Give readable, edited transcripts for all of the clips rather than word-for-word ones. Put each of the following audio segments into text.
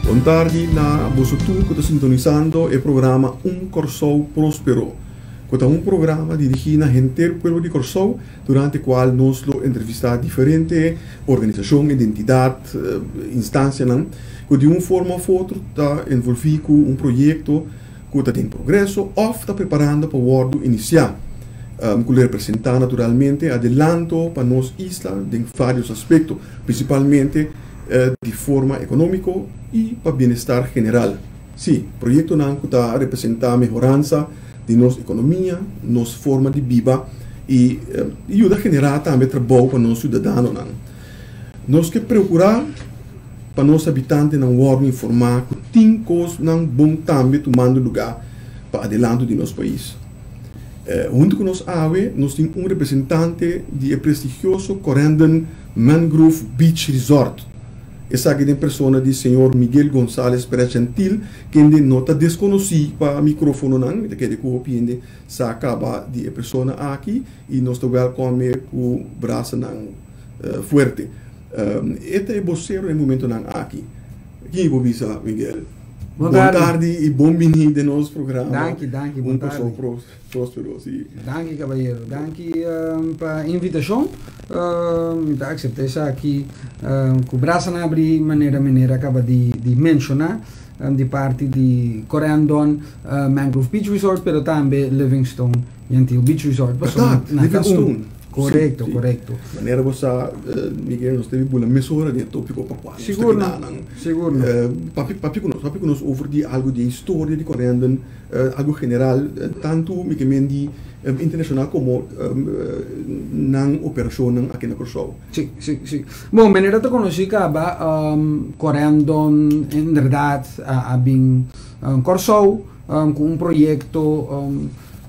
Bon tardi na boso tur ku ta sintonisando e programa Un Kòrsou Próspero, ku ta un programa dirigí na henter pueblo di Kòrsou, durante kual nos lo entrevistá diferente organisashon, identidat, instansianan ku di un forma òf otro ta envolví ku un proyekto ku ta den progreso òf ta preparando pa wòrdu inisiá, ku lo representá naturalmente adelanto pa nos isla den vários aspekto, prinsipalmente di forma ekonómiko i pa bienestar general. Sí, proyektonan ku ta representá mehoransa di nos ekonomia, nos forma di biba i yuda generá tambe trabou pa nos siudadanonan. Nos ke preokurá pa nos habitantenan wòrdu informá ku tin kosnan bon tambe tumando lugá pa adelanto di nos pais. Huntu ku nos awe nos tin un representante di e prestigioso Corendon Mangrove Beach Resort. Esaki den persona di señor Miguel Gonzalez Perez Gentil, kende no ta deskonosí pa mikrofononan. Mi ta kere ku hopi hende sa kaba di e persona aki i nos ta wèlkòm'e ku brasanan fuerte. E ta e bosero den momentonan aki. Kiko bo bisa, Miguel? Bon Bon tardi. tardi i bon bini den nos programa. Danki, danki, bon Un Kòrsou tardi. Próspero, si. Danki kabayero, danki pa invitashon. Mi ta akseptá esaki ku brasanan abrí manera meneer a kaba di di menshoná di parti di Corendon Mangrove Beach Resort pero tambe Livingstone Gentil Beach Resort pasobra Bèrdat, nan ta un. Livingstone. Si, Korekto, si. korekto. Manera bo sa Miguel nos debe bula mesora den e tópiko pa kua nos ta Sigur no, keda nan. sigur no. Papia papia ku nos, papia ku nos over di algu di e historia di Corendon. Algu general, tantu mi ke men di internashonal komo nan operashonnan aki na Kòrsou. Si, si, si. Bon, manera ta konosí kaba, Corendon inderdat a bin Kòrsou ku un proyekto,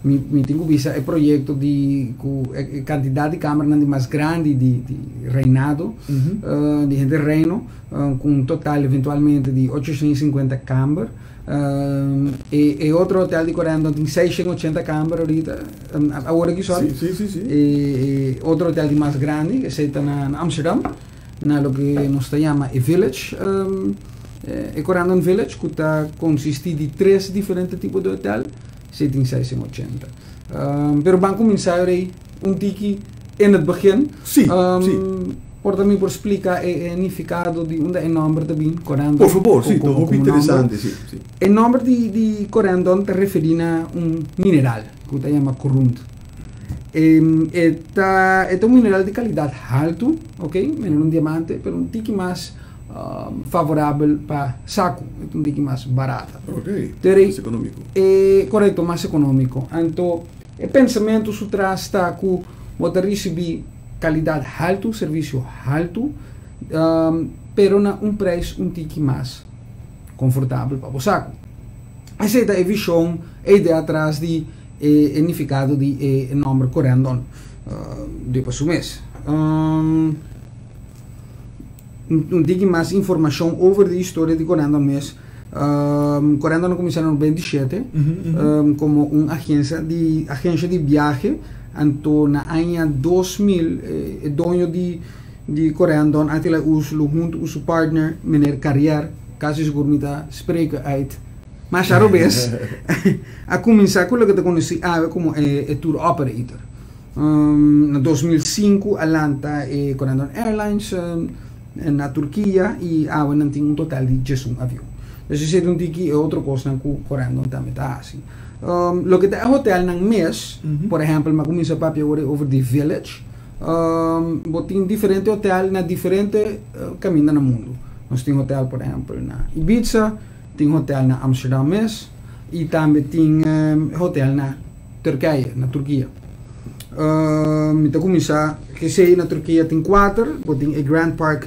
mi tin ku bisa e proyekto di ku e kantidat di kamernan di mas grandi di reinado, di henter reino, ku un total eventualmente di 850 kamber. E otro hotel di Corendon tin 680 kamber ahorita, awor aki sorry. Sí, sí, sí. E otro hotel di mas grandi, esei ta na Amsterdam, na loke nos ta yama e Village, e Corendon Village, ku ta konsistí di tres diferente tipo di hotel, esei tin 680. Pero ban kuminsá rei un tiki in het begin. Sí, sí. Por ta mi por splika e nifikado di unda e nòmber ta bin, Corendon? Por fabor, sí, ta hopi interesante, sí, sí. E nòmber di Corendon ta referí na un mineral ku ta yama korund. E ta e ta un mineral di kalidat haltu, oke, manera un diamante, pero un tiki mas favorabel pa saku, e ta un tiki mas barata. Oke, mas ekonómiko. Korekto, mas ekonómiko. Anto e pensamentu su tras ta ku bo ta risibí Kalidat haltu, servisio haltu, pero na un prijs un tiki mas konfortabel pa bo saku. Esei ta e vishon, e idea tras di e nifikado di e nòmber Corendon riba su mes. Un tiki mas informashon over di historia di Corendon mes. Corendon a kuminsá na 97 komo un agensia di agensia di biahe. Anto na aña 2000 e doño di di Corendon Attila Uslu huntu ku su partner meneer Carrier, kasi sigur mi ta spreken uit masha robes, a kuminsá ku loke ta konosí awe komo e tour operator. Na 2005 a lanta e Corendon Airlines na Turkia i awe nan tin un total di 11 avion. Dus esei ta un tiki e otro kosnan ku Corendon tambe ta hasi. Loke ta e hotelnan mes, por ehèmpel mi a kuminsá papia awor over di Village, bo tin diferente hotel na diferente kaminda na mundu. Nos tin hotel por ehèmpel na Ibiza, tin hotel na Amsterdam mes i tambe tin hotel na Turkije, na Turkia. Mi ta kuminsá kesei na Turkia tin kuater, bo tin e Grand Park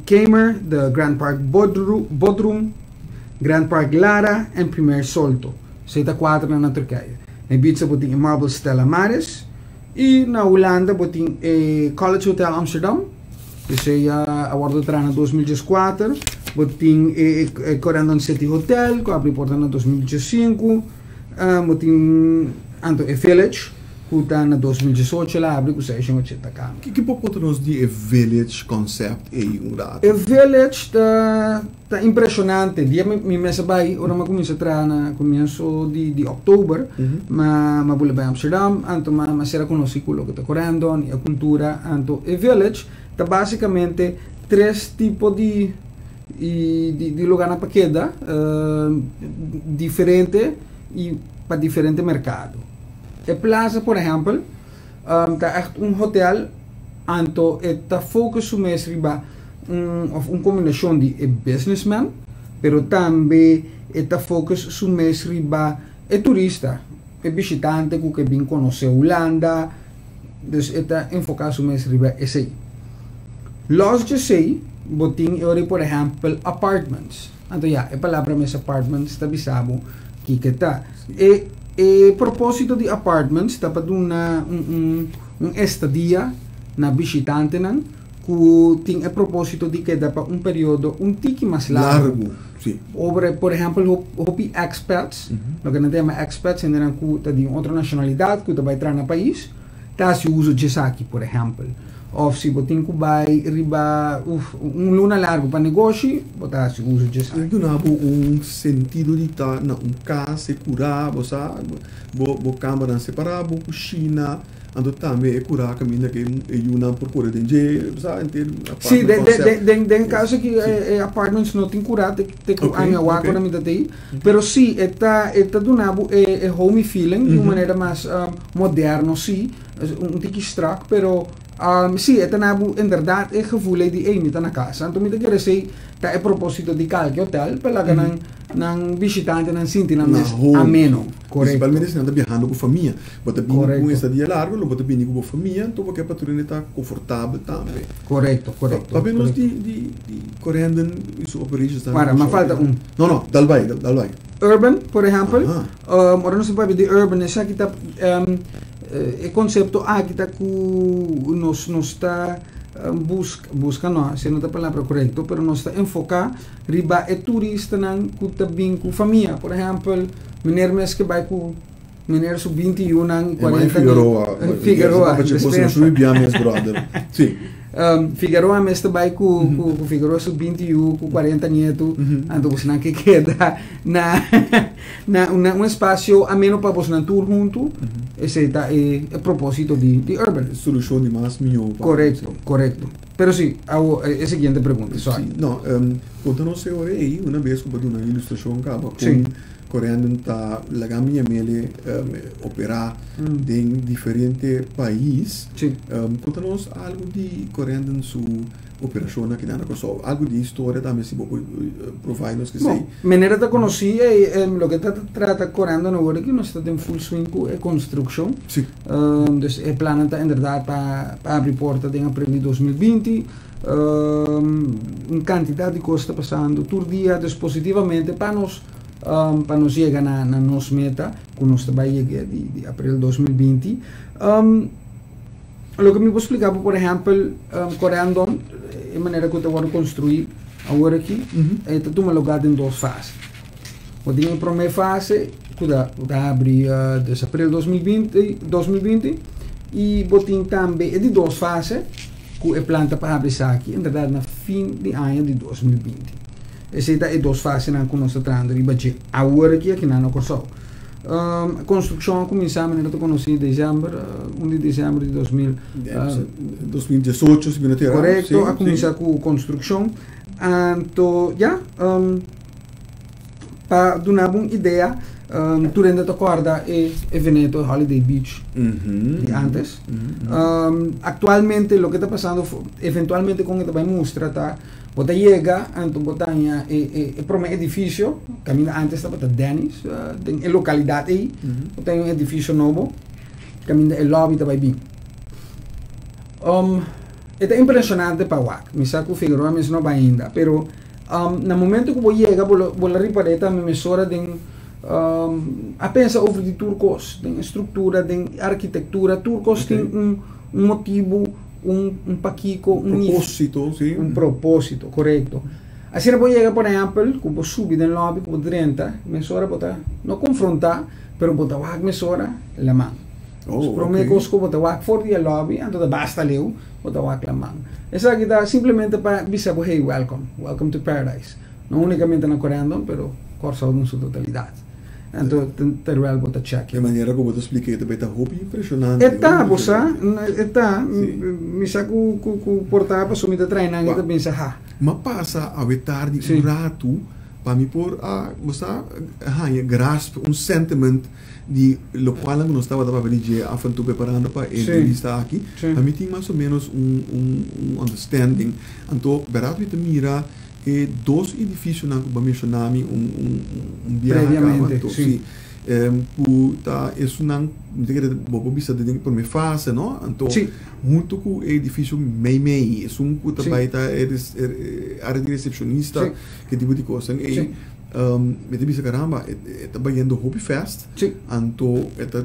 Kemer, the Grand Park Bodrum, Grand Park Lara en Primer Solto. Esei ta kuaternan na Turkije. Na Ibiza bo tin e Marble Stella Maris i na Hulanda bo tin e College Hotel Amsterdam, esei a wòrdu traha na 2014. Bo tin e Corendon City Hotel ku a abri porta na 2015. Bo tin anto e Village. Ku ta na 2018 el a habri ku 680 kamer. Kiko bo por konta nos di e village concept ei un ratu? E village ta impreshonante. Dia mi mes a bai ora mi a kuminsá traha na komienso di òktober, mi a bula bai Amsterdam, anto mi a sera konosí ku loke ta Corendon i e kultura. Anto e village ta básikamente tres tipo di lugánan pa keda diferente i pa diferente merkado. E Plaza por ehempel ta echt un hotel anto e ta focus su mes riba un of un combinacion di e businessman pero tambe e ta focus su mes riba e turista, e bishitante cu ke bin conoce Hulanda, dus e ta enfoca su mes riba esey. Los djesey bo tin e ora por ehempel apartments, anto ya e palabra mes apartments ta bisa bo kiko ta. E e propósito di apartments ta pa duna un un un estadia na bishitantenan ku tin e propósito di keda pa un periodo un tiki mas largu. Largu, si. Obre, por ehèmpel, hopi expats, loke nan ta yama expats, hendenan ku ta di un otro nashonalidat ku ta bai traha na pais, ta hasi uso djesaki, por ehèmpel. Òf si bo tin ku bai riba uf un luna largu pa negoshi, bo ta hasi uso djesaki. E duna bo un sentido di ta na un kas, e kurá, bo sa, bo bo kambernan separá, bo kushina, anto tambe e kurá kaminda ku e yunan por kore den dje, bo sa, henter Sí, apartment concept. den den kaso aki e apartments no tin kurá te te ku ami a wak ora mi ta tei, pero sí e ta e ta duna bo e e homey feeling di un manera mas moderno sí. Un tiki strak, pero sí, e ta na bo inderdaad e gevoel ei di ey, mi ta na casa. Anto mi ta kere esey ta e proposito di kalke hotel pa laga nan nan bishitantenan sinti nan Na mes home. ameno. Korekto. Principalmente si nan ta biahando ku famia. Bo ta bini ku un Korekto. estadia largo, lo bo ta bini ku bo famia, anto bo ke pa tur hende ta konfortabel tambe. Korekto, korekto, Papia nos korekto. di di di Corendon i su operations ta Wara, ma falta un. No, no, dal bai, dal bai. Urban, por ehèmpel, ora nos ta papia di urban, esaki ta E konsepto aki ta ku nos nos ta buska, buska no, esei no ta palabra korekto, pero nos ta enfoká riba e turistanan ku ta bin ku famia. Por ehèmpel, meneer mes ke bai ku meneer su binti yunan i kuarenta Emai Figueroa, Figueroa, dispensa. Sí. Figueroa mes ta bai ku ku Figueroa su binti yu ku kuarenta nietu, anto bosnan ke keda na Na un espacio ameno pa bosnan tur huntu, esey ta e proposito di Urban. E solucion di mas miho pa. Corecto, corecto. Pero si, awo e siguiente pregunta, sorry. Si, no, conta nos e ora ey, una bes cu bo duna un ilustracion caba con Corendon ta laga mi yamele opera den diferente pais. Conta nos algo di Corendon su operashonnan aki na Kòrsou. Algu di historia tambe si bo por provide nos kesei. Bon, manera ta konosí ei, loke ta trata korando awor aki nos ta den full swing ku e konstrukshon. Si. Dus e plannan ta inderdaad pa abri porta den april di 2020. Un kantidat di kos ta pasando tur dia, dus positivamente pa nos pa nos yega na nos meta ku nos ta bai yega di april 2020. Loke mi por splika bo, por ehèmpel, Corendon, e manera ku ta wòrdu konstruí awor aki, e ta tuma lugá den dos fase. Bo tin e promé fase ku ta ku ta habri des april 2020, 2020, i bo tin tambe e di dos fase ku e plan ta pa habri esaki inderdat na fin di aña di 2020. Esei ta e dos fasenan ku nos ta trahando riba dje awor aki akinan na Kòrsou. Construccion a cuminsa manera ta conoci december, 1 di december di 2000. 2018 si mi no ta erra. Correcto, a cuminsa cu construccion. Anto ya, pa duna bo un idea, tur hende ta corda e Veneto Holiday Beach di antes. Actualmente loke ta pasando, eventualmente con e ta bay mustra ta. Bo ta yega, anto bo ta haña e e promé edifisio, kaminda ántes tabata Denny's, den e lokalidat ei, bo ta haña un edifisio nobo, kaminda e lòbi ta bai bin. E ta impreshonante pa wak. Mi sa ku Figueroa mes no bai ainda, pero na momento ku bo yega bo lo bo lo ripar'é tambe mesora den a pensa over di tur kos, den e struktura, den arkitektura, tur kos tin un un motibu. Un un pakiko, un Propósito, sí. Un propósito, korekto. Asina bo yega, por ehèmpel, ku bo subi den lòbi, ku bo drenta, mesora bo ta, no konfrontá, pero bo ta wak mesora laman. Oh, Promé ok. kos ku bo ta wak for di e lobby, anto ta basta leu, bo ta wak laman. Esaki ta simplemente pa bisa bo, hey, welcome, welcome to paradise. No únikamente na Corendon, pero Kòrsou den su totalidat. Anto terwijl bo ta check E in. manera ku bo ta splika e ta bai ta hopi impreshonante, E ta, hopi bo sa, impreshonante. e ta. Sí. Mi sa ku ku ku por ta pasobra mi ta trae nan i ta Wak, pensa, ha. m'a pasa awe tardi un Sí. ratu pa mi por a, bo sa, haña grasp un sentiment di lokualnan ku nos tabata papia di dje af en toe preparando pa e entrevista aki, pa mi tin mas o ménos un un un understanding. Anto bèrdat mi ta mira e dos edifisionan ku bo a menshoná mi un un un biaha kaba, anto si ku ta esunnan mi ta kere bo por bisa den e promé fase no, anto huntu ku e edifisio meimei esun ku ta bai ta e área di resepshonista, ke tipo di kosnan ei. Mi ta bisa caramba e ta bayendo hopi fast anto e ta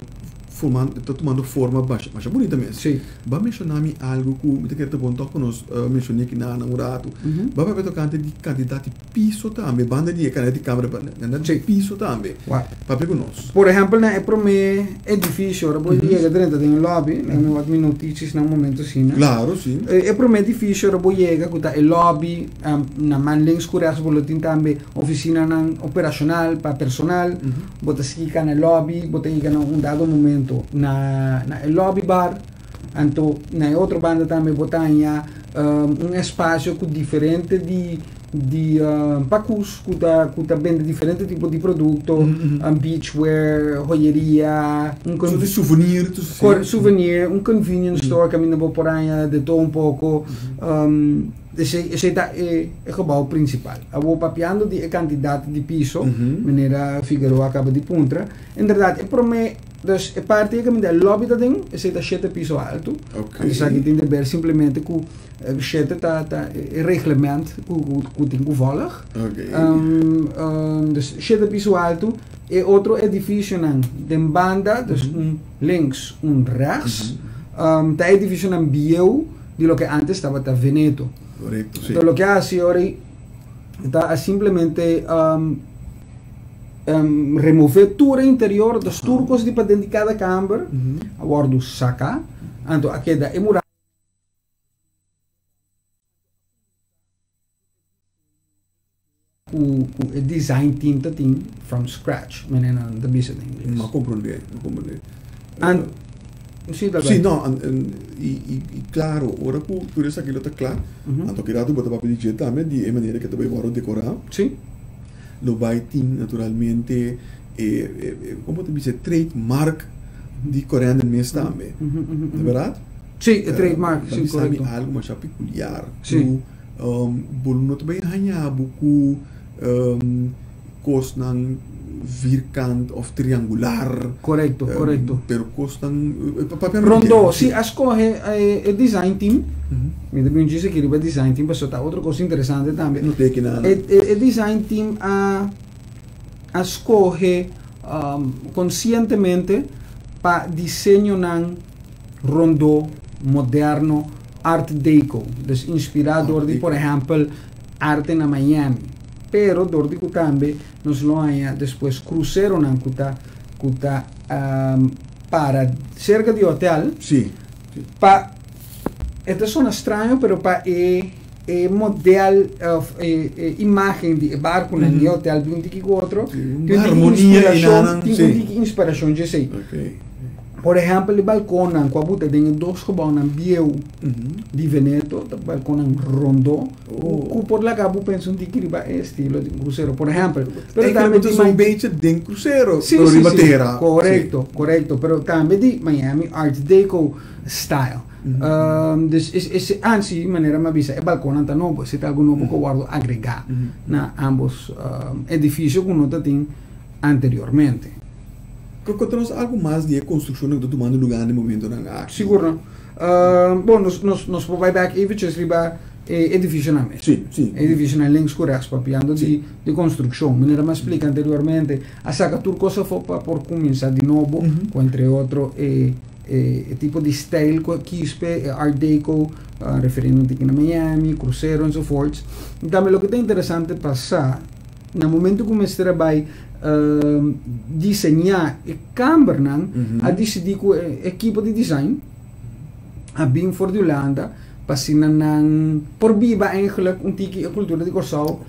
formando e ta tumando forma masha masha bunita mes. Ba menshoná mi algo ku mi ta kere ta bon tòg pa nos menshoné aki na un ratu. Ba papia tokante di kantidat di piso tambe banda di e kantidat di kamera kantidat di piso tambe. Papia ku nos. Por ehèmpel na e promé edifisio ora bo yega drenta den e lobby, laga mi wak mi notisias na un momento asina. Klaro si. E promé edifisio ora bo yega ku ta e lobby. Na man links ku rechts bo lo tin tambe ofisinanan operashonal pa personal. Bo ta sigui ka na lobby, bo ta yega na un dado momento na na e lobby bar. Anto na e otro banda tambe bo ta haña un espasio ku diferente di di pakus ku ta ku ta bende diferente tipo di produkto, beachwear, hoyeria, un Soort di souvenir, souvenir, un convenience store kaminda bo por haña de todo un poko. Esei, esei ta e e gebou prinsipal. Awor papiando di e kantidat di piso, manera Figueroa a kaba di puntra, inderdat e promé, dus e parti e kaminda e lobby ta den, esei ta shete piso altu. Oké. Esaki tin di ber simplemente ku shete ta ta e reglement ku ku ku tin ku vòlg. Oké. Dus shete piso altu, e otro edifisionan den banda, dus un links, un rechts, ta edifisionan bieu. Di loke antes tabata Veneto. Correcto, sí. Entonces loke a haci ora ta a simplemente remove tur e interior, dus tur cos di paden di cada camber a wordo saca, anto a keda e muraya. Ku ku e design team ta tin from scratch, mene nan ta bisa den ingles. M'a komprondé, m'a komprondé. An, si ta Si, no, an, an, i, i, i klaro, ora ku tur esaki lo ta kla, anto ki ratu bo ta papia di dje tambe, di e manera ke ta bai wòrdu dekorá. Si. Lo bai tin naturalmente e, e, e, komo bo ta bisa, e trademark di Corendon mes tambe. Ta bèrdat? Si, e trademark, Ta si, bisa mi korekto. algu masha pekuliar Si. ku Bo no ta bay haña bo ku kosnan vierkant òf triangular. Korekto, korekto. Pero kosnan papia Rondó, si a skohe e design team, mi ta bin djis aki riba design team pasobra ta otro kos interesante tambe. No teki nada. E design team a a skohe konsientemente pa diseñonan rondó, moderno, Art Deco, dus inspirá dor di por ehèmpel arte na Miami. Pero dor di ku tambe nos lo haña despues kruseronan ku ta ku ta para serka di hotel. Sí. Pa e ta sona straño pero pa e e model òf e e imágen di e barkunan di e hotel bin un tiki ku otro, Sí, un tin un tiki harmonia inspirashon, einan, tin un sí. tiki inspirashon djesei. Oké. Por ehèmpel e balkonnan ku a buta den e dos gebounan bieu di Veneto ta balkonnan rondó ku por laga bo pensa un tiki riba e estilo di un krusero por ehèmpel. Pero tambe di un bechi den krusero pero riba tera. Korekto, korekto. Pero tambe di Miami Art Deco style. Dus es ansi manera mi a bisa e balkonnan ta nobo, esei ta algu nobo ku a wòrdu agregá na ambos edifisio ku no ta tin anteriormente. Kiko nos algu mas di e konstrukshonnan ku ta tumando lugá na e momentonan aki? Sigur no. Bon, nos nos nos por bai bèk eventjes riba e edifisionan mes. Sí, sí. E edifisionan links ku rèks, papiando di di konstrukshon. Manera mi a splika anteriormente, a saka tur kos afó pa por kuminsá di nobo ku entre otro e e tipo di stijl ku a kis p'e, e art deco, referiendo un tiki na Miami, krusero enzovoorts. Tambe loke ta interesante pa sa. Na momento ku mester a bai diseñá e kambernan, a disidí ku e ekipo di design a bin for di Hulanda pa asina nan por biba eigenlijk un tiki e kultura di Kòrsou.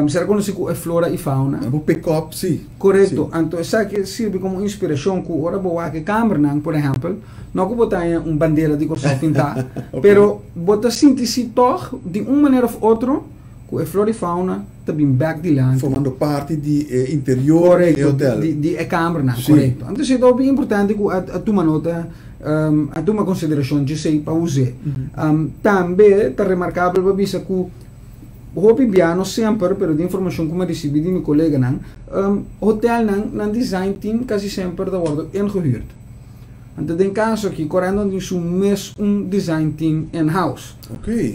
Ser konosí ku e flora i fauna. Nan por pick up, sí. Korekto. Anto esaki sirbi komo inspirashon ku ora bo wak e kambernan, por ehèmpel, no ku bo ta haña un bandera di Kòrsou pintá, pero bo ta sinti si tòg di un manera òf otro ku e flora i fauna ta bin bek dilanti. Formando parti di e interior di e hotel. Korekto, di e kambernan, korekto. Anto esei ta hopi importante ku a tuma nota, a tuma konsiderashon djesei pa us'é. Tambe ta remarkabel pa bisa ku hopi bia, no semper, pero di informashon ku mi a risibí di mi koleganan, hotelnan nan design team kasi semper ta wòrdu ingehuurd. Anto den kaso aki Corendon tin su mes un design team in house.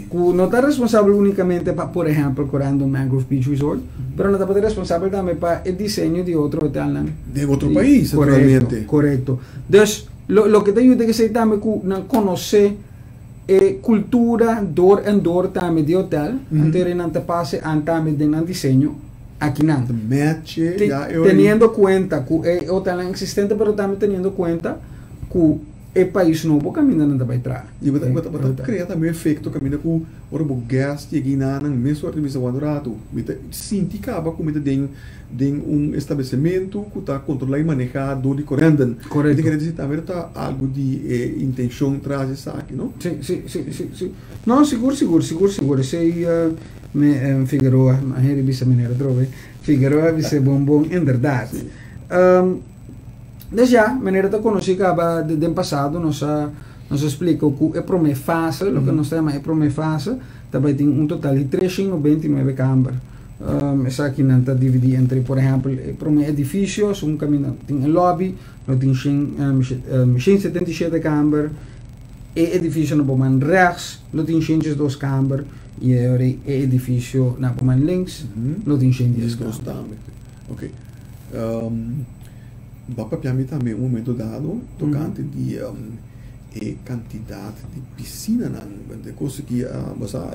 Ku no ta responsabel unikamente pa por ehèmpel Corendon Mangrove Beach Resort, pero nan tabata responsabel tambe pa e diseño di otro hotelnan. Den otro pais naturalmente. Korekto, korekto. Dus lo loke ta yuda esei tambe ku nan konosé e kultura dor en dor tambe di hotel, anto eri nan ta pasa e an tambe den nan diseño. Akinan. Ta match e ya e ora. Teniendo cuenta cu e hotelnan existente pero tambe teniendo cuenta cu e pais nobo caminda nan ta bay traha. Y bo ta bo ta crea tambe un efecto caminda cu ora bo guest yega eynan nan mes ora ta bisa wak un rato mi ta sinti caba cu mi ta den den un establecimento cu ta controla y maneha door di Corendon. Correcto. Mi ta kere disi tambe ta algo di e intencion tras di esaki no? Si si si si si. No sigur sigur sigur sigur esey Me Figueroa, a hende bisa manera atrobe, Figueroa bisa bon bon inderdaad. Dus ya, manera ta konosí kaba den pasado nos a nos a splika ku e promé fase, loke nos ta yama e promé fase, ta bai tin un total di 399 kamber. Esakinan ta dividí entre, por ehèmpel, e promé edifisio, segun kaminda tin e lobby, lo tin 177 kamber, e edifisio na bo man rechts lo tin 102 kamber, I e ora e edifisio na bo man links lo tin 110 kamer. Tambe. Ok. Bo a papia mi tambe un momento dado tokante di e kantidat di pisinanan. E kos aki bo sa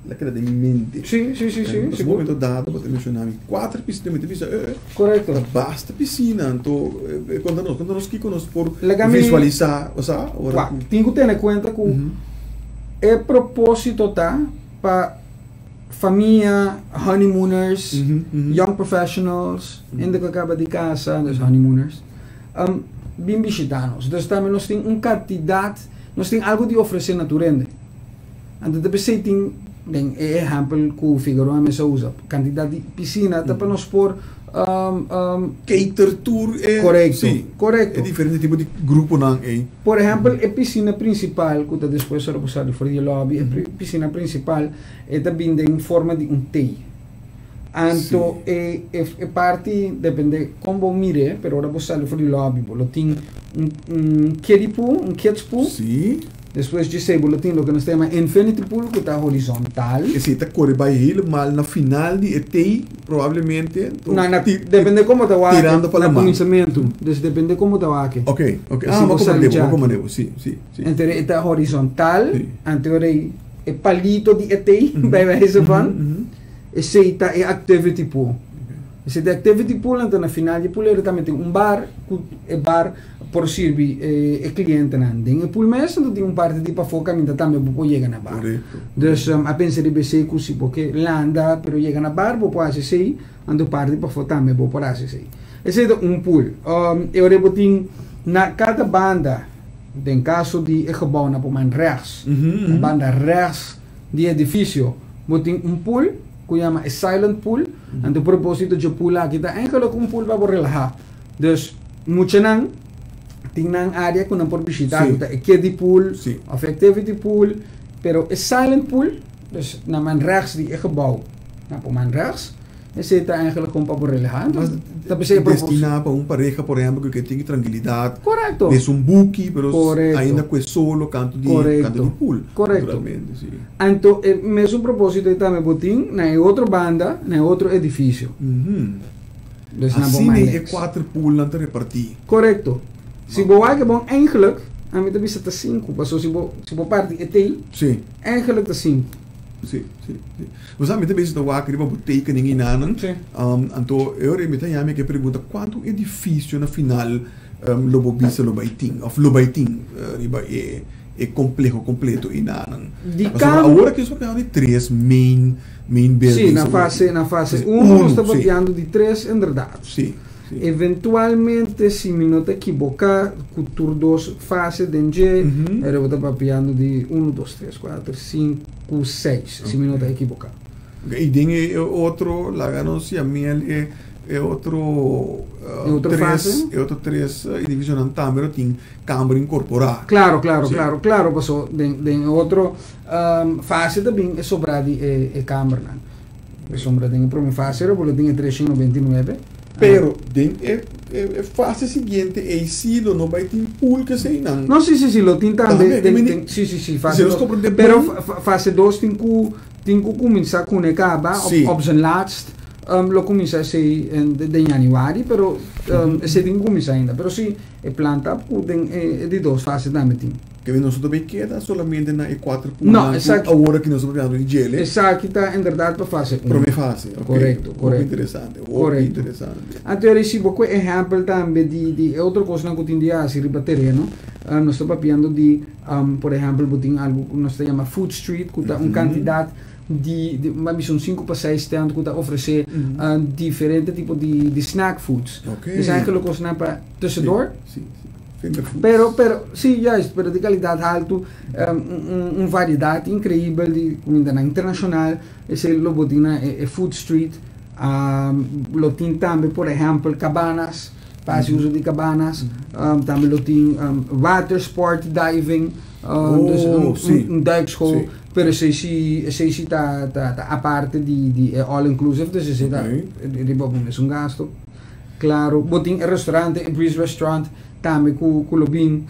la keda den mi mente. Si, si, si, si. Un momento dado bo ta menshona mi kuater pisina, mi ta bisa eh, Korekto. Ta basta pisina. Anto konta nos, konta nos kiko nos por visualisá, bo sa, ora ku. Tin ku tene kuenta ku E propósito ta pa famia, honeymooners, young professionals, hende ku a kaba di kasa, dus honeymooners, bin bishitá nos. Dus tambe nos tin un kantidat, nos tin algu di ofresé na tur hende. Anto ta p'esei tin, den e ehèmpel ku Figueroa mes a usa, kantidat di pisina ta pa nos por Cater tur e, Korekto, sí, korekto. e diferente tipo di gruponan ei. Por ehèmpel, e pisina prinsipal ku ta despues ora bo sali for di e lòbi, e pisina prinsipal e ta bin den forma di un T. Anto e e parti depende kon bo mir'é, pero ora bo sali for di lòbi bo lo tin un un kiddie pool, un kids pool. Despues dje esei bo lo tin loke nos ta yama infinity pool ku ta horizontal. Esei ta kore bai helemaal na final di e T probablemente. Na, na, depende kon bo ta wak Tirando pa na laman. kuminsamentu. Dus depende kon bo ta wak. Ok, ok. Si Ah, bo bo sali komprende bo, bo djaki. komprende bo. Si, si, si. Entonces e ta horizontal, Si. anto ora ei e palito di e T, bij wijze van, esei ta e activity pool. Esei ta e activity pool, anto na final di e pool ora tambe tin un bar, ku e bar por sirbi e clientenan den e pool mes, anto tin un parti di pafó caminda tambe bo por yega na bar. Correcto. Dus a pensa riba esei cu si bo ke landa pero yega na bar bo por haci esei, anto parti pafó tambe bo por haci esei. Esei ta un pool. E ora bo tin na cada banda, den caso di e gebouw na por man rechts, na banda rechts di e edificio bo tin un pool cu yama e silent pool, anto proposito dje pool aki ta eigenlijk un pool pa bo relaha. Dus muchanan tin nan área ku nan por bishitá, ku ta e kiddie pool òf e activity pool, pero e silent pool, dus na man rechts di e gebou, na por man rechts, esei ta eigenlijk kon pa bo relahá. Mas Ta p'esei e propósito. destiná pa un pareha, por ehèmpel, ku ke tin trankilidat, Korekto. lees un buki, pero Korekto. ainda ku e solo kantu di kantu di Korekto. pool, Korekto. naturalmente, si. Anto e mesun propósito ei tambe bo tin na e otro banda, na e otro edifisio. Dus na bo Asina man e links. kuater poolnan ta repartí. Korekto. Si bo wak e bon eigenlijk, ami ta bisa ta sinku, paso si bo si bo parti e tei, Sí. eigenlijk ta sinku. Si, si, si. Bo sa, mi ta bezig ta wak riba bo tekening einanan. Si. Anto e ora ei mi ta yama i ke pregunta kuantu edifisio na final lo bo bisa lo bai tin òf lo bai tin riba e e kompleho kompleto einanan. Di Pasobra kam. awor aki nos papiando di tres main main Si, buildings na awor fase aki. na fase Fase uno nos unu, ta si. papiando di tres inderdaad. Si, si. Eventualmente si mi no ta ekiboká ku tur dos fase den dje, e bo ta papiando di unu, dos, tres, kuater, sinku, seis, si mi no ta ekiboká. I den e otro, laga nos yam'el e e otro E otro tres, fase? e otro tres edifisionan tambe lo tin kamber inkorporá. Klaro, klaro, Sí. klaro, klaro, paso den den e otro fase ta bin e sobrá di e e kambernan. Pasobra den e prome fase bo lo tin e 399. Pero den e e fase siguiente ei sí lo no bai tin pool keseinan. No, sí, sí, sí, lo tin tambe. Tambe, Den, mi den, sí, sí, sí, Si fase nos dos. comprende Pero bon. fase dos tin ku tin ku kuminsá kune kaba op Sí. op zijn laatst lo kuminsá esei den januari, pero esei tin ku kuminsá ainda. Pero sí, e plan ta ku den e di dos fase tambe tin. Kende nos no ta bay keda solamente na e kuater No, punnan ku esaki awor aki nos ta papiando di djele. Esaki ta inderdaad pa fase un. Prome fase, ok. Korekto, Hopi korekto. interesante, hopi Korekto. interesante. Anto yo ricibo ku ehempel tambe di di e otro kosnan ku tin di hasi riba tereno. Nos ta papiando di, por ehempel bo tin algu ku nos ta yama food street ku ta un kantidat di di mi a bisa un sinku pa seis tent ku ta ofresé diferente tipo di di snack foods. Ok. Esaki eigenlijk kosnan pa tussendoor. Si, si. Fingerfoods. Pero, pero, sí, juist, pero di calidad haltu, un, un variedad increibel di cumindanan internacional, esey lo bo tin na e, e food street, lo tin tambe, por ehempel, cabanas, pa haci uso di cabanas, tambe lo tin watersport diving, dus Oh, un, sí. un, un duikschool, Sí. pero esey sí, esey sí ta, ta, ta aparte di, di e all inclusive, dus esey ta riba bo mesun gasto. Claro, bo tin e restaurante, e Breeze Restaurant, tambe cu cu lo bin.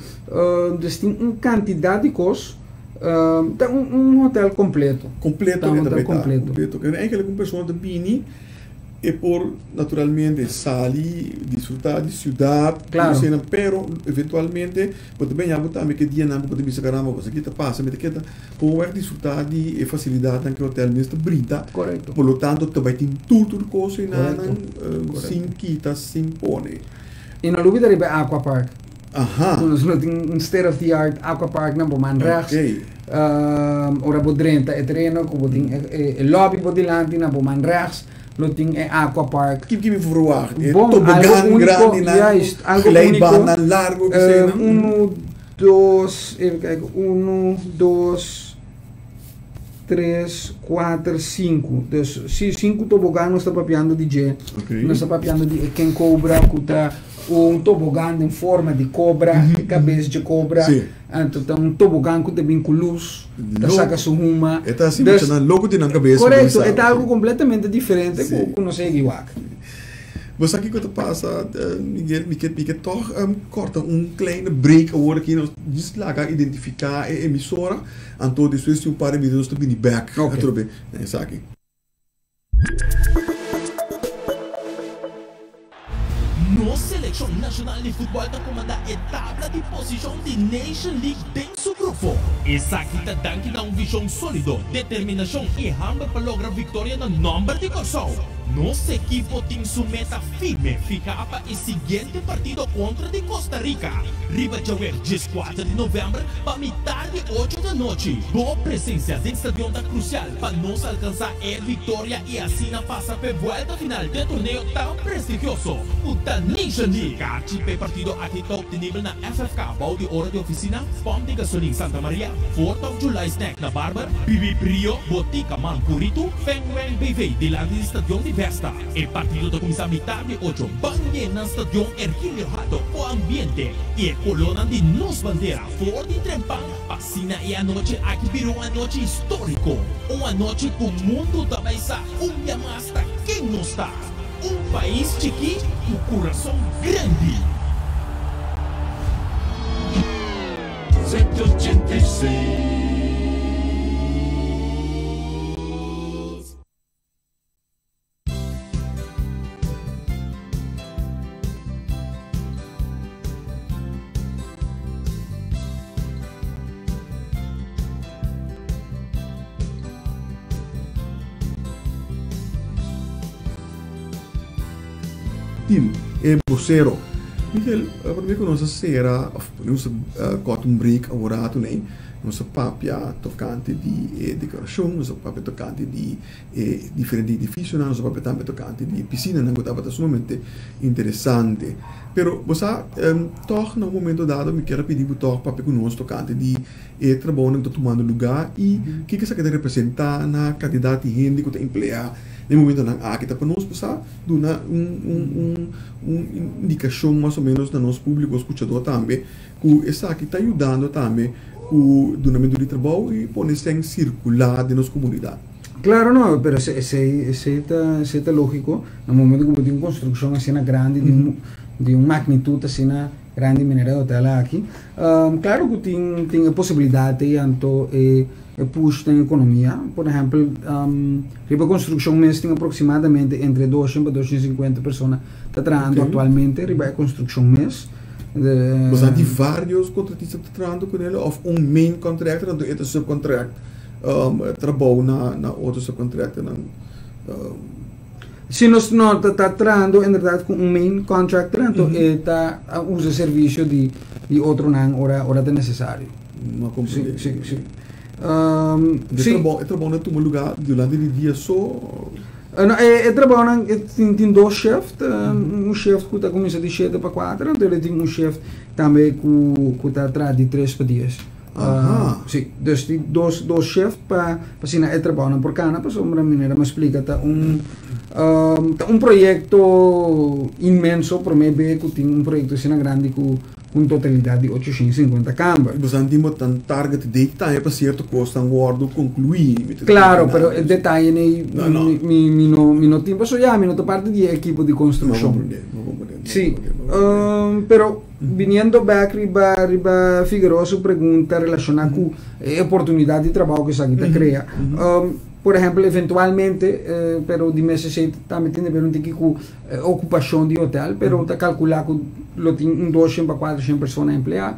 Dus tin un cantidad di cos. Ta un un hotel completo. Completo Ta un e ta hotel bay ta, completo. completo. Kende eigenlijk un persona ta bini e por naturalmente sali, disfruta di ciudad, Claro. esena, pero eventualmente bo ta baña bo tambe ke dianan cu bo ta bisa caramba bo esaki ta pasa, mi ta keda Por wèr disfrutá di e fasilidatnan ku e hotèl mes ta brinda. Korekto. Por lo tanto, ta bai tin tur tur kos einan Korekto. sin kita, sin pone. I no lubida riba e aqua park. Aha. Ku nos lo tin un state of the art aqua park na bo man rechts. Oké. Ora bo drenta e tereno ku bo tin e lobby bo dilanti na bo man rechts lo tin e aqua park. Kiko mi verwagt? E Bon, algo tobogan úniko, grandinan, juist, algo úniko. glijbaannan largo eseinan. Unu, Dos, even kijken, uno, dos, tres, kuater, sinku. Dus si sinku tobogan nos ta papiando di dje. Okay. Nos ta papiando di e King Cobra ku ta un tobogan den forma di kobra, e kabes dje kobra. Si. Anto ta un tobogan ku ta bin ku lus, ta Lo- saka su huma. E ta hasi Dus, muchanan loko di nan kabes. Korekto, e ta algu kompletamente diferente Si. ku nos a yega wak. Bo sa kiko ta pasa, Miguel? Mi ke mi ke tòg kòrta un kleine break awor aki. Nos djis laga identifiká e emisora, anto despues di un par di minuto nos ta bini bèk Oké. atrobe na esaki. Nos selekshon nashonal di futbòl ta komandá e tabla di posishon di Nation League den su grupo. Esaki ta danki na un vishon sólido, determinashon i hamber pa logra viktoria na nòmber di Kòrsou. Nos ekipo tin su meta firme fihá pa e siguiente partido kontra di Costa Rica riba djaweps dieskuater di novèmber pa mitar di ocho di anochi. Bo presensia den stadion ta krusial pa nos alkansá e viktoria i asina pasa p'e buelta final den torneo tan prestigioso ku ta Nation League. Karchi p'e partido aki ta optenibel na FFK bou di ora di ofisina, Pòmp di Gasolin Santa Maria, Fourth of July Snack na Barber, Bibi Brio, Botica Man Puritu, Feng Weng BV dilanti di stadion di Vesta. E partido ta kuminsá mitar di ocho ban yena stadion Ergilio Hato ku ambiente i e kolónan di nos bandera for di trempan pa asina e anochi aki bira un anochi históriko, un anochi ku mundu ta bai sa un bia mas ta ken nos ta, un pais chikí ku kurason grandi. team, e bosero. Miguel, promé ku nos a sera, òf nos a kòt un break awor ratu nei, nos a papia tokante di e dekorashon, nos a papia tokante di e diferente edifisionan, nos a papia tambe tokante di e pisinanan ku tabata sumamente interesante. Pero bo sa, tòg na un momento dado mi kier a pidi bo tòg papia ku nos tokante di e trabounan ku ta tumando lugá i kiko esaki ta representá na kantidat di hende ku ta empleá na e momentonan aki. Ta pa nos bo sa duna un un indikashon mas o ménos na nos públiko skuchadó tambe ku esaki ta yudando tambe ku dunamentu di trabou i pone sèn sirkulá den nos komunidat. Claro no, pero esei esei ta esei ta lógiko. Na momento ku bo tin un konstrukshon asina grandi di un di un magnitut asina grandi manera e hotel aki, claro ku tin tin e posibilidat ei anto e e push den ekonomia. Por ehèmpel riba konstrukshon mes tin aproksimadamente entre doshen pa doshen sinkuenta persona ta trahando aktualmente riba e konstrukshon mes. Bo sa di varios kontratista ta trahando ku nel òf un main contractor anto e ta subcontract trabou na otro subcontractornan? Si nos no ta ta trahando inderdaad ku un main contractor anto e ta usa servisio di di otronan ora ora ta nesesario. No comprende. Si, si, si. E trabou e trabounan tuma luga durante di dia so? No, e e trabounan tin tin dos shift, un shift ku ta kuminsá di shete pa kuater anto e tin un shift tambe ku ku ta traha di tres pa dies. Aha. Sí, dus tin dos dos shift pa pa asina e trabounan por kana pasobra manera mi a splika ta un ta un proyekto inmenso prome be ku tin un proyekto asina grandi ku un totalidat di 850 kamber. I boso tin bo tan target date tambe pa sierto kosnan wòrdu konkluí? Mi ta Klaro, pero e detaye nei mi mi mi no mi no tin pasobra ya mi no ta parti di e ekipo di konstrukshon. Mi a komprendé, mi a komprendé, mi a Sí, komprendé, mi a komprendé. pero Biniendo bek riba riba Figueroa su pregunta relaciona cu e oportunidad di trabao cu esaki ta crea. Por ehempel eventualmente, pero di mes esey tambe tin deber un tiki cu e ocupacion di hotel, pero ta calcula cu lo tin un 200 pa 400 persona emplea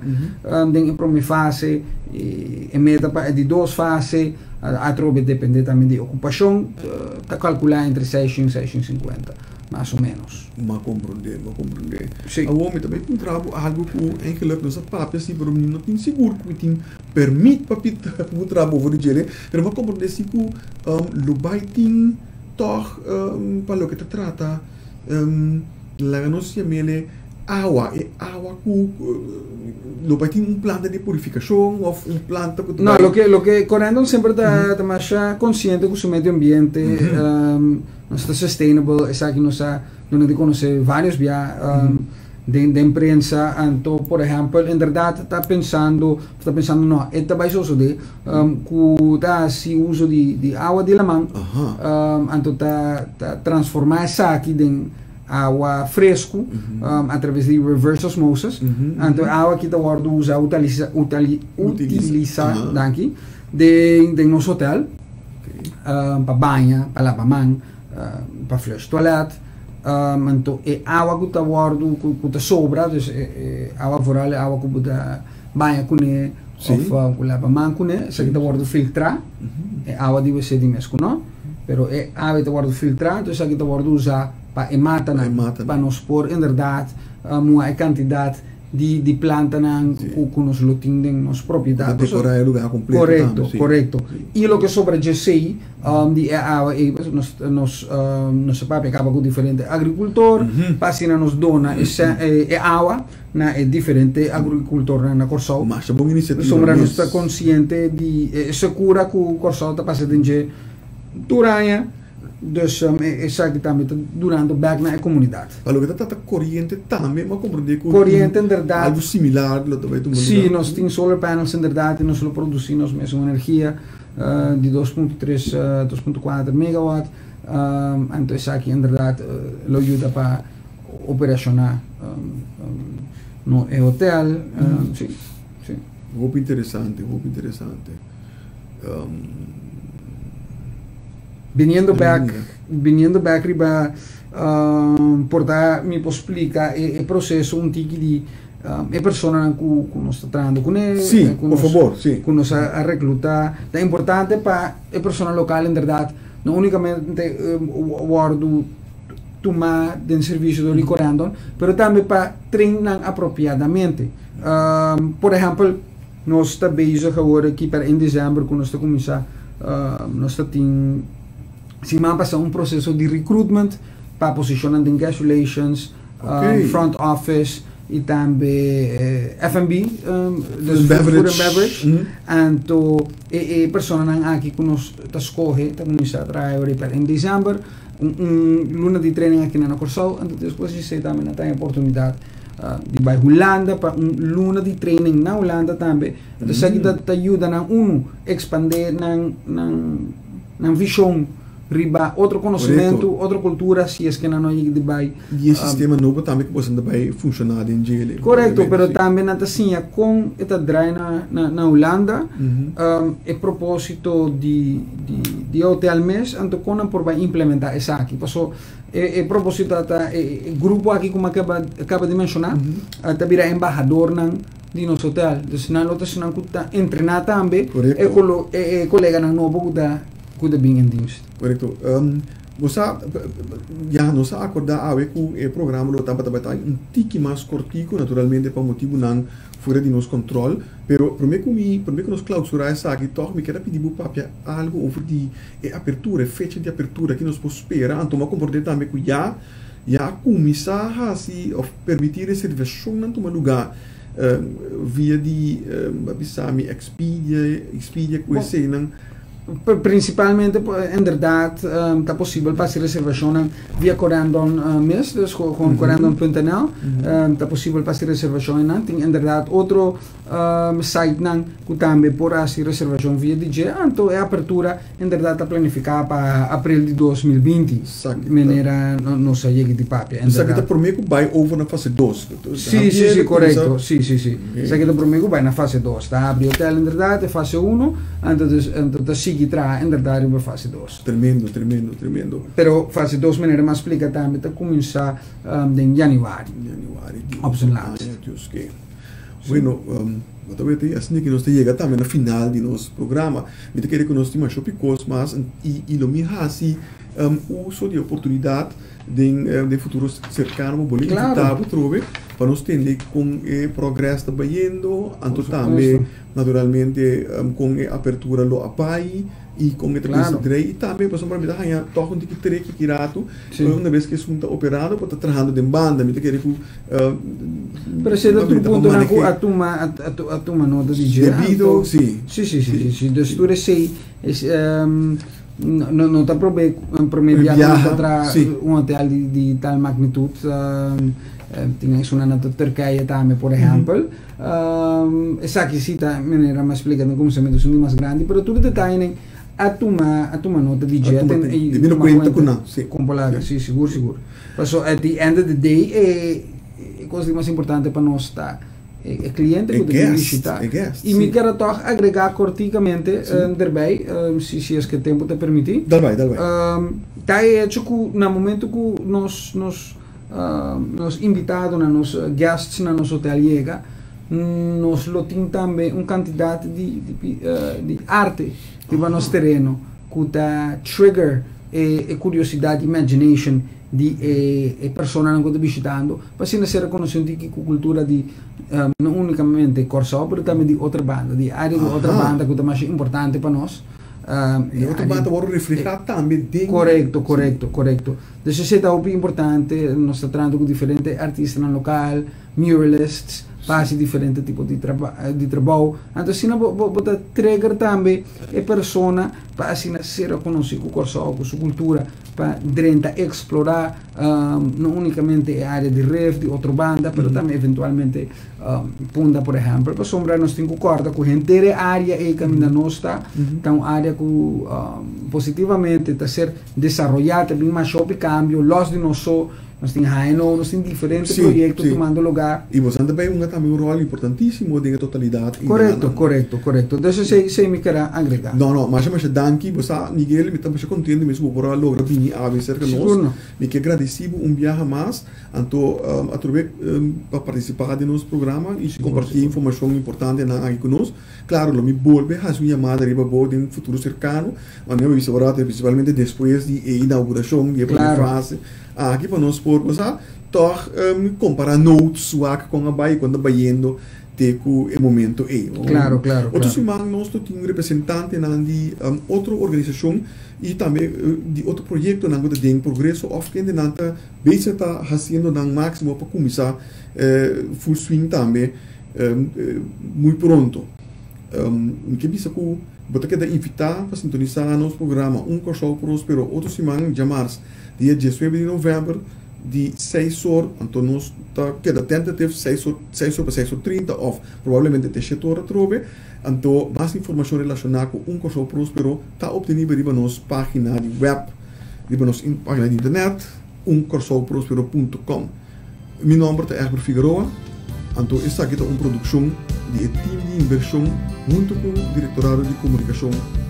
den e prome fase, e meta pa e di dos fase, atrobe depende tambe di ocupacion, ta calcula entre 600 y 650. Mas o menos. M'a komprondé, m'a komprondé. Sí. Awor mi ta bai puntra bo algu ku eigenlijk nos a papia si, pero mi no tin sigur ku mi tin permit pa puntra bo for di djele, pero m'a komprondé si ku lo bai tin tòg pa loke ta trata laga nos yam'ele awa, e awa ku lo bai tin un planta di purifikashon òf un planta ku ta No, bai. loke loke Corendon semper ta ta masha konsiente ku su medio ambiente. Nos ta sustainable, esaki nos a duna di conoce varios bia den den prensa, anto por ehempel inderdaad ta pensando ta pensando no e ta bay sosode cu ta haci uso di di awa di laman anto ta ta transforma esaki den awa fresco a traves di reverse osmosis, anto e awa aki ta wordo usa utalisa utilisa danki den den nos hotel. Pa baña, pa laba man, pa flush toilet. Anto e awa ku ta wòrdu ku ta sobra, dus e awa vooral e awa ku bo ta baña kuné òf ku laba man kuné, esaki ta wòrdu filtrá, e awa di wc di mes ku no, pero e awa ta wòrdu filtrá, anto esaki ta wòrdu usá pa e matanan, pa nos por inderdat mua e kantidat di di plantanan ku ku nos lo tin den nos propiedat. Ta dekorá e lugar kompleto Korekto, tambe, sí. korekto. I loke sobra djesei di e awa ei, pues nos nos nos a papia kaba ku diferente agrikultor pa asina nos dona e se e awa na e diferente agrikultornan na Kòrsou. Masha bon inisiativa Pasobra nos mes. ta konsiente di e sekura ku Kòrsou ta pasa den dje tur aña. Dus esaki tambe ta durando bek na e komunidat. Pa loke ta trata koriente tambe mi a komprendé ku Koriente inderdat. Algu similar lo ta bai tuma lugar. Si, nos tin solar panels inderdat i nos lo produsí nos mesun energia di 2.3, 2.4 megawatt. Anto esaki inderdat lo yuda pa operashoná no e hotel. Si, si. Hopi interesante, hopi interesante. Biniendo bek, biniendo bek riba por ta mi por splika e e proseso un tiki di e personanan ku ku nos ta trahando kuné, Sí, ku por nos fabor, sí. ku nos a rekluta. Ta importante pa e persona lokal inderdat no únikamente wòrdu. tuma den servisio di Corendon, pero tambe pa train nan apropiadamente. Por ehèmpel, nos ta bezig awor aki pa in desèmber ku nos ta kuminsá, nos ta tin siman pasá un proseso di recruitment pa posishonnan den guest relations, front office i tambe F&B, dus food and beverage. Anto e personanan aki ku nos ta skohe ta kuminsá traha awor pa in desèmber, un luna di training aki na Kòrsou, anto despues di esei tambe nan ta haña oportunidat di bai Hulanda pa un luna di training na Hulanda tambe. Anto esaki ta yuda nan unu ekspandé nan vishon riba otro konosementu, otro kultura, si es ke nan no a yega di bai. I e sistema nobo tambe ku boso ta bai funshoná den djele. Korekto, pero tambe nan ta siña kon e ta drai na Hulanda, e propósito di e hotel mes, anto kon nan por bai implementá esaki. Paso e propósito ta e grupo aki ku mi a kaba di menshoná ta bira embahadornan di nos hotel. Dus nan lo ta esnan ku ta entrená tambe e koleganan nobo ku ta. Ku ta bin en dienst. Korekto. Bo sa, ya nos a akordá awe ku e programa lo tabata tabata un tiki mas kortiku, naturalmente pa motibunan fuera di nos kòntròl. Pero promé ku mi, promé ku nos klausurá esaki tòg mi kier a pidi bo papia algu over di e apertura, e fecha di apertura, ki nos por spera. Anto mi a komprondé tambe ku ya, ya a kuminsá hasi òf permití reservashonnan tuma lugá via di, bo a bisa mi, Expedia, Expedia ku eseinan. Principalmente, inderdaad, ta posibel pa haci reservacionnan via Corendon mes, dus gewoon corendon.nl. Ta posibel pa haci reservacionnan. Tin inderdaad otro sitenan cu tambe por haci reservacion via di dje. Anto e apertura inderdaad ta planifica pa april di 2020, manera nos a yega di papia. Esaki ta prome cu bay over na fase dos. Si, si, si, korekto. Si, si, si. Esaki ta promé ku bai na fase dos. Ta habri hotel inderdat e fase uno, anto dus anto ta sigui traha inderdat riba fase dos. Tremendo, tremendo, tremendo. Pero fase dos manera mi a splika tambe ta kuminsá den yanüari. Yanüari di Op zijn laatst. aña Dios ke. Bueno, bo ta wete asina ke nos ta yega tambe na final di nos programa. Mi ta kere ku nos tin masha hopi kos mas i lo mi hasi uso di e oportunidat Den den futuro cercano bo bole invita bo trobe pa nos tende con e progres ta bayendo, anto tambe naturalmente con e apertura lo a bay y con e ta bisa drei y tambe pasobra mi ta haña toch un tiki treki ki rato una bes cu esun ta operando bo ta trahando den banda mi ta kere cu Pero esei ta tur puntonan cu a tuma a tuma nota di dje debido si si si si dus tur esei es. No no ta probe prome bia ku nos ta traha un hotel di di tal magnitut. Tin esunnan na Turkije tambe por ehèmpel. Esaki si ta manera mi a splika den kuminsamentu esun di mas grandi pero tur e detayenan a tuma a tuma nota di dje i tuma kuenta ku nan si. Kon por laga si sigur sigur. Paso at the end of the day e kos di mas importante pa nos ta E cliente cu ta bin bishita. Y mi kier a toch agrega corticamente derbij, si es que tempo ta permiti. Dal bai, dal bai. Ta e hecho cu na momento cu nos nos nos invitadonan, nos guests na nos hotel yega, nos lo tin tambe un cantidad di di arte riba nos tereno cu ta trigger e curiosidad, imagination di e personanan ku ta bishitando pa asina ser rekonosé un tiki ku kultura di no únikamente Kòrsou pero tambe di otro banda, di área di otro banda ku ta masha importante pa nos. Di otro banda ta wòrdu reflehá tambe den. Korekto, korekto, korekto. Dus esei ta hopi importante, nos ta trahando ku diferente artistanan lokal, muralists, pa hasi diferente tipo di di trabou. Anto asina bo bo ta trigger tambe e persona pa asina ser rekonosé ku Kòrsou, ku su kultura. Pa drenta eksplorá no únikamente e área di Rif, di otro banda, pero tambe eventualmente Punda por ehèmpel. Pasobra nos tin ku kòrda ku henter e área ei kaminda nos ta, ta un área ku positivamente ta ser desaroyá, ta bin masha hopi kambio, lòs di nos so. Nos tin HNO, nos tin diferente proyekto tumando lugá. I boso ta bai hunga tambe un ròl importantísimo den e totalidat. Korekto, korekto, korekto. Dus esei, esei mi ker a agregá. No, no, masha masha danki. Bo sa, Miguel, mi ta masha kontento mes ku bo por a logra bini awe serka nos. Sigur no. Mi ke gradisí bo un biaha mas, anto atrobe pa partisipá den nos programa i kompartí informashon importantenan aki ku nos. Klaro, lo mi bolbe hasi un yamada riba bo den futuro serkano, manera mi a bisa ora, prinsipalmente despues di e inaugurashon di e promé fase aki, pa nos por, bo sa, tòg kompará notes, wak kon a bai i kon ta bayendo te ku e momento ei. Otro siman nos lo tin representantenan di otro organisashon i tambe di otro proyektonan ku ta den progreso òf kendenan ta bezig ta hasiendo nan máksimo pa kuminsá full swing tambe. Muy pronto. Mi ke bisa ku bo ta keda invitá pa sintonisá nos programa Un Kòrsou Próspero otro siman djamars dia diesnuebe di novèmber di seis or, anto nos ta keda tentative seis or, seis or pa seis or trinta òf probablemente te shete or atrobe. Anto mas informashon relashoná ku Un Kòrsou Próspero ta optenibel riba nos página di wèp, riba nos página di internet unkòrsouprospero punto com. Mi nòmber ta Egbert Figueroa, anto esaki ta un produkshon di e tim di invershon huntu ku Direktorado di Komunikashon.